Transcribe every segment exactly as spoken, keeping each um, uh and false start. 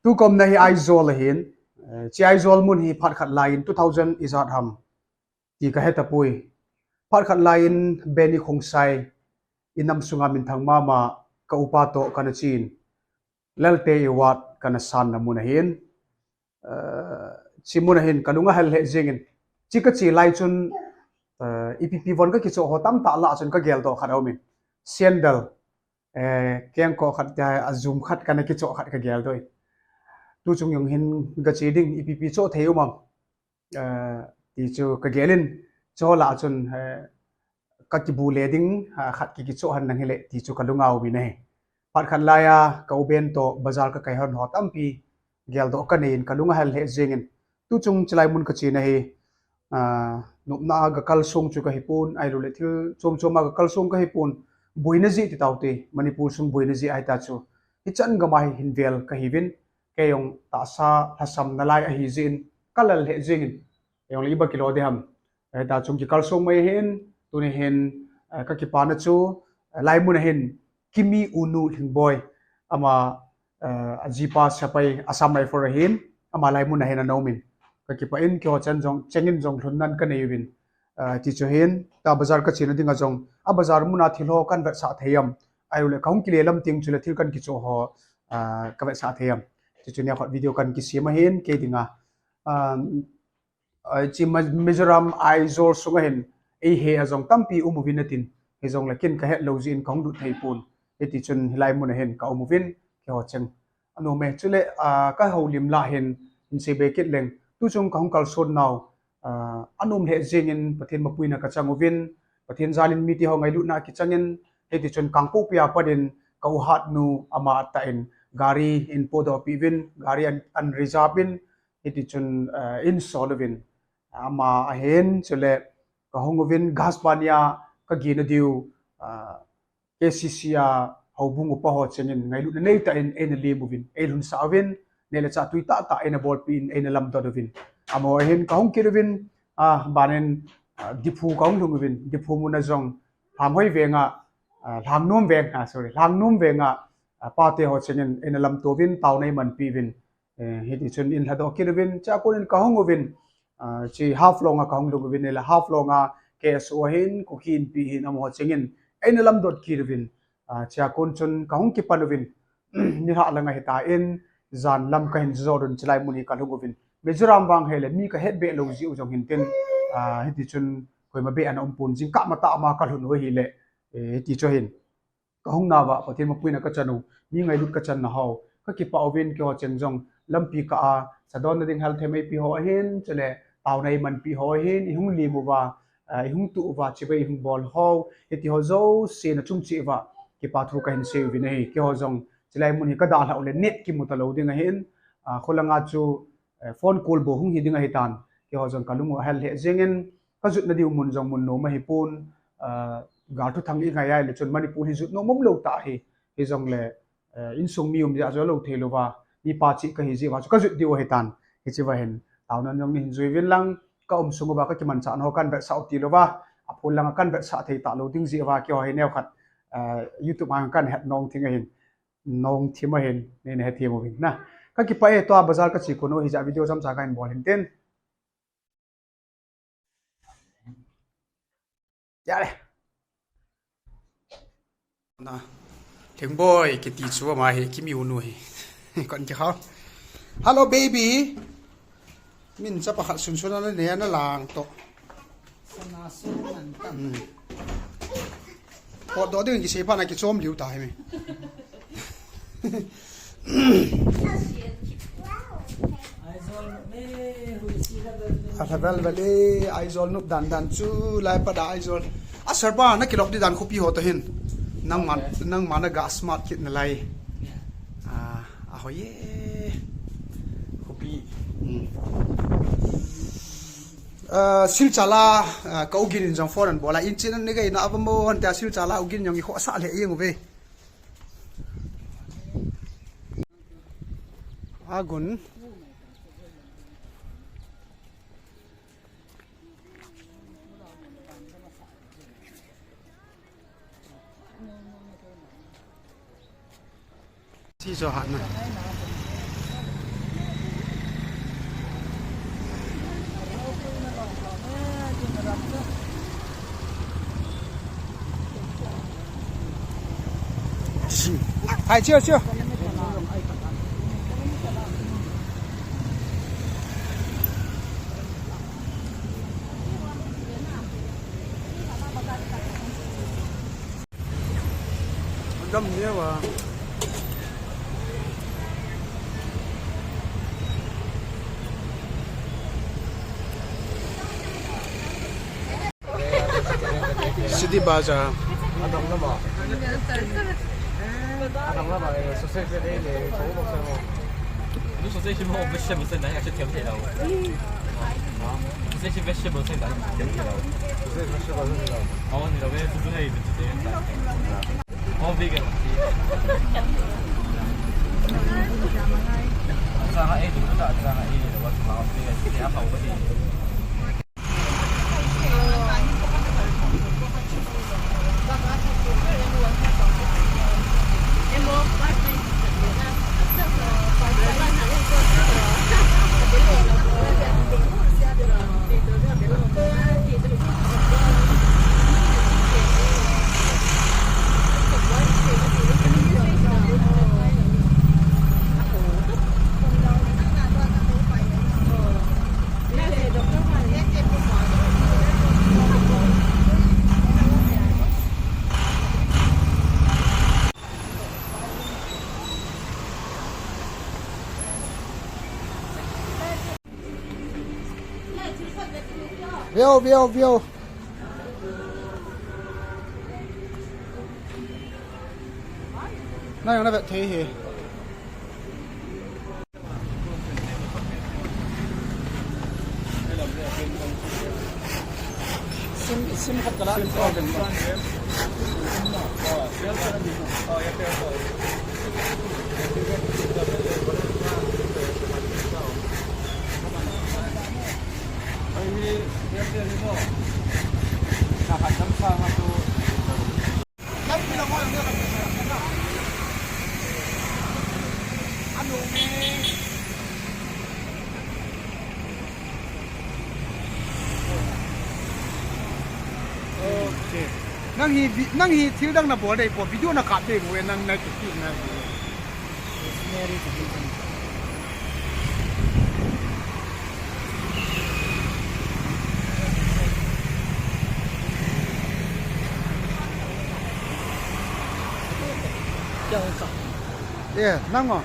Tukomna hi Aizawl ahin, eh, chi Aizawl mun hi phat khat laiyin two thousand ijat ham ti kahe tapoi. Phat khat laiyin Benny Khongsai inam sunga minthang mama ka upa toh kana chen, Lalte i wat kana sanna mun ahin. Eh, chi mun ahin kalung ahel lheh jengin. Chi kache lai chun, eh, ipi ipi von kakichoh ho tamtah lah chun kageldoh khat aumin. Sandal, eh, kengkoh khat tia ajum khat kana kichoh khat kageldoh in. Tuchung jong hin kache ding ipi ipi choh thei um am, eh, ti chu kagelin. Chu lah chun, eh, kakibule ding, ah, khat kikichoh hen lang hile ti chu kalunga aumin ahi. Phat khat laiya ka u Ben toh bazar kakai hon ho tampi geldoh kaneiyin kalung ahel lheh jengin. Tuchung chilai mun kachena hi, ah, nopna a kakalsong chu kahipon, ahilouleh thil chom chom a kakalsong kahipon, boina jeh ti taute, Manipur sung boina jeh ahita chu. Hichan gam a hi hinvel kahiuvin, kei jong tahsa lhasam nalai ahi jeh in kalal lheh jengin. Jongle iba kilo ding ham. Eh, ta chung kikalsong mai hin, tuni hin, eh, kakipana chu, eh, laimun ahin, Kimi unu Lhingboi, ama, eh, ajipa sepai Assam Rifle ahin, ama laimun ahin ana umin. Kakipah in, keiho chengin jong, chengin jong lhunnan kanei uvin. Eh, ti chu hin, ta bazar kachena dinga jong, a bazar muna thil ho kahin vetsah thei am. Ahilouleh kahung kile lam teng chule thil kahin kichoh ho, eh, kavetsah thei am. Ti chu nikhat video kahin kisem ahin, kei dinga. Ah, Ai, chi Ma-, Mizoram Aizawl sunga hin, eihe a jong tampi um uvin atin, hijongle ken kahet lou jeh in kahung lut thei pon. Hiti chun hilai mun a hin ka um uvin, keiho cheng. Anom e, chule, ah, ka houlim lah hin, hin seibe kit leng. Tuchung kahung kalson nau, ah, anom lheh jengin Pathen mapuina kachang uvin, Pathen jalin mite ho ngailutna kichangin, hiti chun Kangpokpi a pat in ka u hatnu ama tah in gari eihin podoh peh uvin, gari an, an reserve in, hiti chun, eh, eihin sol uvin. Ama ahin, chule kahung uvin, Ghasbani a kagena diu, ah, K C C a houbung upa ho chengin ngailutna neitah in eina lem uvin, eilhunsah uvin, neh le chah tui tahtah eina bolpeh in, eina lamdot uvin. Amaho ahin kahung kit uvin, ah, banin, ah, Diphu kahung lhung uvin, Diphu muna jong Lhanghoi venga, ah, Lhangnom veng, ah, sorry, Lhangnom venga, ah, pate ho chengin eina lamto uvin, taona eimanpeh uvin. Eh, hiti chun eilhadoh kit uvin, chua konin kahung uvin, ah, chi Haflong a kahung lhung uvin, ahile Haflong a K S O ahin, Kuki Inpi ahin, amaho chengin eina lamdot kit uvin, ah, chua kon chun kahung kipan uvin, nilhah langa hitan, jan lam kahin jot un chilai mun hi kalhung uvin. Mizoram vang hile mi kahet beh lou jeh u jong hintin, ah, hiti chun koima beh ana um pon, jingkah matah ma kalhun u ahile, eh, hiti chu ahin. Kahung nauva Pathen mapuina kachan u, mi ngailut kachanna ho, kakipah uvin keiho cheng jong, lampi kah a, sadonna ding health them eipeh ho ahin, chule taona eimanpeh ho ahin, ihung lem uva, ah, ihung tuh uva, chibai ihung bol ho, hiti ho jouse nachung cheh uva, kipa thu kahin sei uvin ahi, keiho jong, chilai mun hi kadalhah uleh net kimu talou ding ahin, ah, kholanga chu, eh, phone call bou hung hi ding ahitan, keiho jong kalung u ahel lheh jengin, kajutna diu mun jong mun nom ahipon, ah, gal thuthang ingai a ahile chun Manipur hi jut nom umlou tah ahi, hijongle, eh, insung mi um jeh a chu alou thei louva, mipa cheh kahi jeh uva chu kajut diu ahitan, hichea hin, taonan jong neihin jui uvin lang, ka um sung uva kakimanchahna ho kahin vetsah u tilouva, aphul langa kahin vetsah thei talou ding jeh uva, keiho hi neokhat, eh, YouTube a kahin het nong thim ahin, nong thim ahin, neina hethem uvin na. Kakipah e, tua bazar kache kon u hijeh a video chomcha kahin bol hintin. Yale. Na. Lhingboi kiti chu ama hi, Kimi unu hi. Kon kikhao. Hello, baby. Min chapa khat sunsun ana nei ana lang toh. Sana sun man ta. Hmm. Potdoh ding kisei phat na kichom liu ta hi mi. Alha vel vel e, Aizawl nop dan dan chu, lai pat a Aizawl. A sir pa, nakilop di dan khopi ho toh hin. Nangma, nangma naga smart kit nalai. Ah, ahoi e. Khopi. Hmm. Ah, Silchar a, ah, ka ugin in jong phone ahin bol a, in chin an nei gei na ava mo han tia Silchar a ugin jong i khohsah lheh jeng uve. Agun. Si jo hat na. Hai, chiu, chiu. Dam neo a. City Bazaar. Adang lama. Adang lama, eh, sausage le, le, le, sausage mo. Ni sausage mo, vegetable sen, nang action tiam thei lou. Sausage vegetable sen, nang action tiam thei lou. Sausage vegetable sen, nang. Oh, ni lou, eh, tu tu hai, tu tu hai. Oh, vegan. Sa ha, eh, tu tu ta, sa ha, eh, wa sa ha, vegan. Ya, pa, wa, eh. View, view, view. Nang jong na vet thei hi. Sim, sim khat ka la. Okay. Nang hi vi-, nang hi thil dang na bol dei po, video na kap dei po, nang na ki, ki na. Eh, nang o.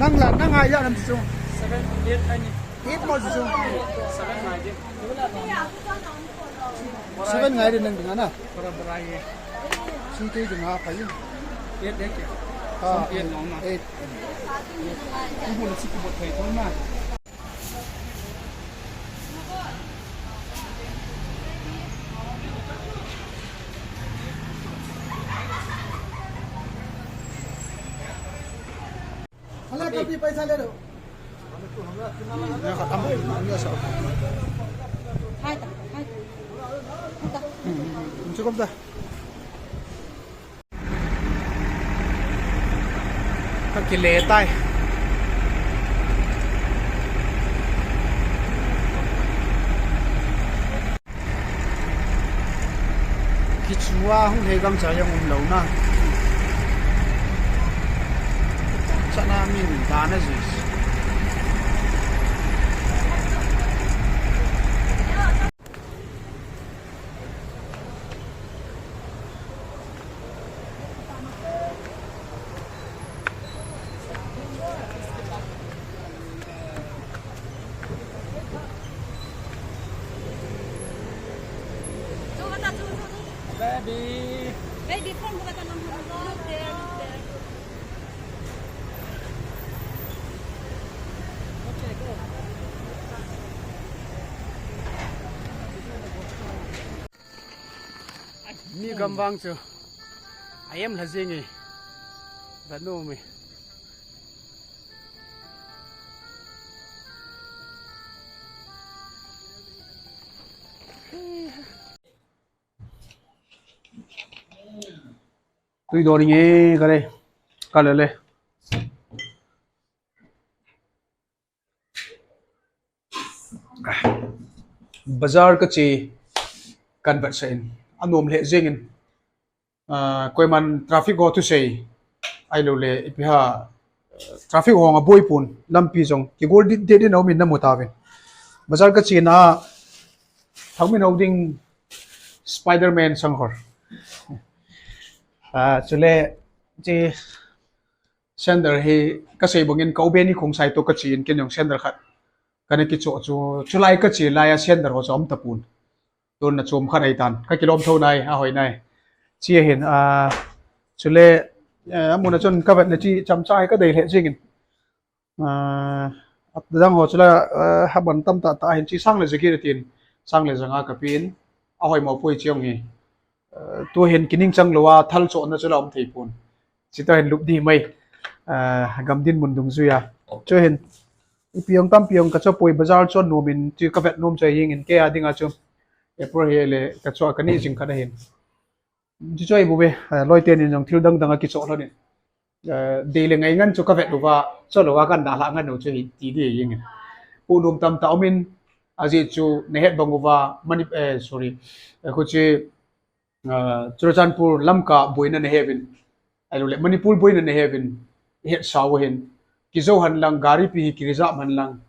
Nang la, nang a ya nam chu. Seven, eight, nine. Eight mo chu. Seven ngai de. Seven ngai de nang dinga na. Bora, bora ye. Sum te dinga pa ye. Eight de ke. Ah, eight, eight. Ibu na siku bot kai to na. Ka kile tai. Kichua hung hei gam cha jong um lou na. Chana min da na ji. Baby. Baby, phone ko ba ta nang. Look there, look there. Okay, go. Mi gam vang chu. A em lha jing e. Da nom e. Tui don inge kale. Kale le. Bazar kache kan vetsah in. Anom lheh jengin. Ah, koiman traffic ho thusei. Ahilouleh, ipi ham, traffic ho aboi pon. Lampi jong. Kigol dit, dit, dit, na umin namu tauvin. Bazar kache na. Thangmin ho ding Spider-Man sang hor. Ah, chule, che, sandal hi kasei bangin ka u Ben ni Khongsai toh kache in ken jong sandal khat kana kichoh chu, chulai kache laiya sandal ho chu aum tapon. Tun na chom khat ahitan. Kakilom tho nai, ahoi nai. Che hin, ah, chule, eh, amuna chun kavet na chi chamcha hi kadei lheh jingin. Ah, adang ho chula, ah, haban tamtah tah hin chi sang le jacket atin, sang le janga kapin, ahoimo poi chi ong hi. Ah, tuhin kining chang louva, thal chohna chula um thei pon. Chi tuhin lup di mai, ah, gam dinmun dungjuiya. Chuhin, ipi ong tampi ong kachoh poi bazar chu nomin, chi kavet nom chu hingin kei a dinga chu. April hi le kachoh kani jing khat ahin. Chu choi bu ve, eh, loi ten in jong thil dang dang akichoh lhon in. Eh, dei le ngai ngan chu kavet uva, choh louva kan dalha ngan u chu hi ti di jeng in. Pu lum tamtah umin, ajeh chu nahet bang uva, Mani-, eh, sorry. Eh, khu chi, eh, Churachandpur Lamka boina naheuvin. Ahilouleh Manipur boina naheuvin. Ihet sau hin. Kijo hen lang, gari pi hi kireserve hen lang.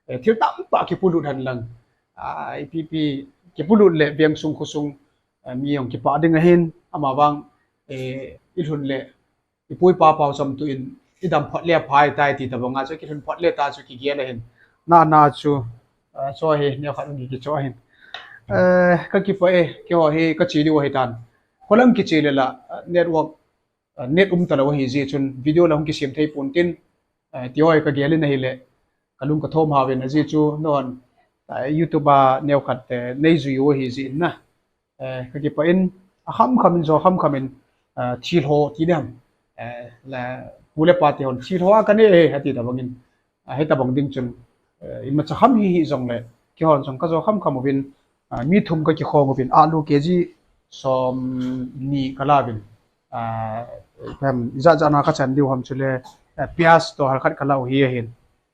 Eh, thil tamtah kipolut hen lang. Ah, ipi pi kipolut le veng sung khosung, eh, mi jong kipah ding ahin, amavang, eh, ilhun le, ipu ipa pao cham tuin, idam phot le aphai tai ti tabanga chu kilhun phot le ta chu kigel ahin. Na na chu, eh, chu hi, neokhat ong kichoh ahin. Eh, kakipah e, keiho hi kache diu ahitan. Kholang kiche le la, eh, network, ah, net um talou ahi jeh chun video la hung kisem thei pon tin, ah, ti hoi kagel in ahile, kalung kathom hauvin ajeh chu non, ah, YouTube a neokhat, eh, neijui u ahi jeh in na. Eh, kakipah in, akham kham in jo kham kham in, ah, thil ho ti dam. Eh, la, pu le pa te hon thil ho a kane e, ati tabang in. Ah, hitabang ding chun, eh, imacha kham hi hi jongle, keihon jong kajo kham kham uvin, ah, mi thum kakikhong uvin, alu K G somni kalauvin, ah, hem, ijat jat na kachan diu ham chule, eh, pias toh halkhat kalau hi ahin.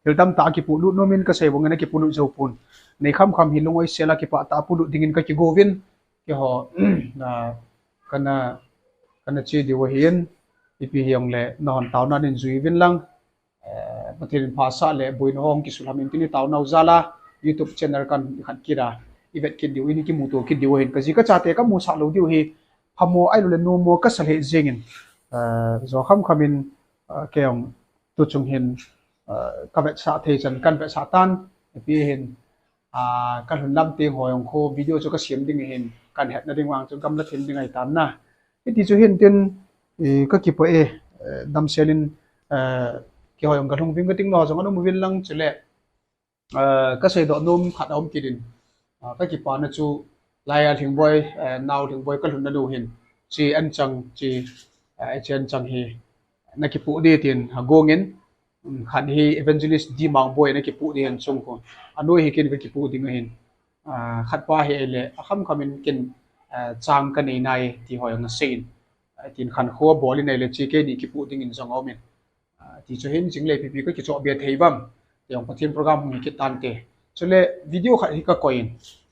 Thil tamtah akipolut nomin kasei bangin akipolut jou pon. Nei kham kham hi lungoi sela kipah tah a polut dingin kakigo uvin, keiho, ah, kana, kana che diu ahin, ipi hijongle, nahon taona nin jui uvin lang, Eh, Pathen in phasah le boina ho hung kisulham in tin itaonau jal a, YouTube channel kan khat kit a, ivet kit diu, ini kimuto kit diu ahin, kaji kachate kamusah lou diu hi, phamo ahilouleh nommo kasa lheh jengin, eh, jo kham kham in, eh, kei jong tuchung hin, eh, kavetsah thei chan kan vetsah tan, ipi hin, ah, kalhun lam teng ho jong khu video chu kasem ding ahin, kan hetna ding vang chu gamla thim ding ahitan na. Hiti chu hin tin, eh, kakipah e, eh, damsel in, eh, keiho jong kalhung ving kating lo jong ana um uvin lang chule, eh, kaseidoh nom khat aum kit in, ah, kakipana chu laiya Lhingboi, eh, nao Lhingboi kalhunna nu hin, chi anchang, chi, eh, chi anchang hi nakipoh ding tin agong in, um, khat hi Evangelist D Mangboi nakipoh ding hin chung khu. Anoi hi ken kakipoh ding ahin. Ah, khat pa hi ahile, akham kham in ken, ah, chang kanei nai ti ho jong asei in. Ah, tin khankho abol in ahile, chi keini kipoh dingin jong aum in. Ah, ti chu hin jing le ipi pi kakichoh be thei uvam. Ti jong Pathen program hung hi kit tante. Chule video khat hi kakoi in.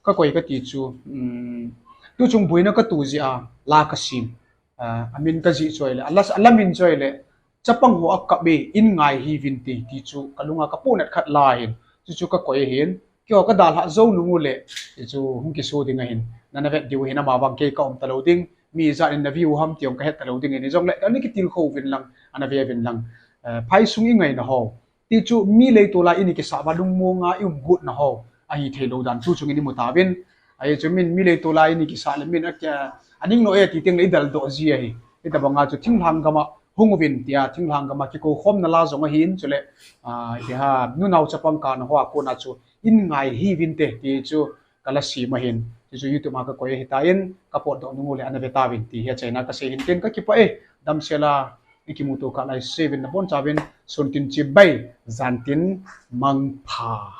Kakoi kati chu, um, tuchung boina katoh jeh a la kasem. Ah, amin kajih chu ahile, ala, alamin chu ahile, chapang ho akap e, in ngai hih uvin te, ti chu kalunga kapohnat khat la ahin. Chuchu kakoi ahin. Keiho kadalhah jou nung uleh, ti chu hung kiso ding ahin. Nana vet diu ahin, amavang kei kaum talou ding. Mi ijat in na view ham ti jong kahet talou ding ahin. Hijongle, ana kitilkhou uvin lang, ana ve uvin lang. Eh, phaisung ingaina ho. Ti chu mi leitol a ini kisah uva lungmonga ium gotna ho ahithei lou dan tuchung in imu tauvin. Ahi chu min mi leitol a ini kisah le min akia, aning no e ti teng le idaldoh ji ahi. Hitabanga chu thinglhang gama hung uvin tia, thinglhang gama kikoukhomna la jong ahin chule, ah, ipi ham, nunao chapang kana hoa kona chu in ngai hih uvin te ti chu kala sem ahin. Ti chu YouTube a kakoi ahitan, kapotdoh nung uleh ana ve tauvin ti hi achaina kasei hin tin kakipah e, damsel a ikimuto kah lai seuvin nabonchauvin, sun tin chibai, jan tin mangpha.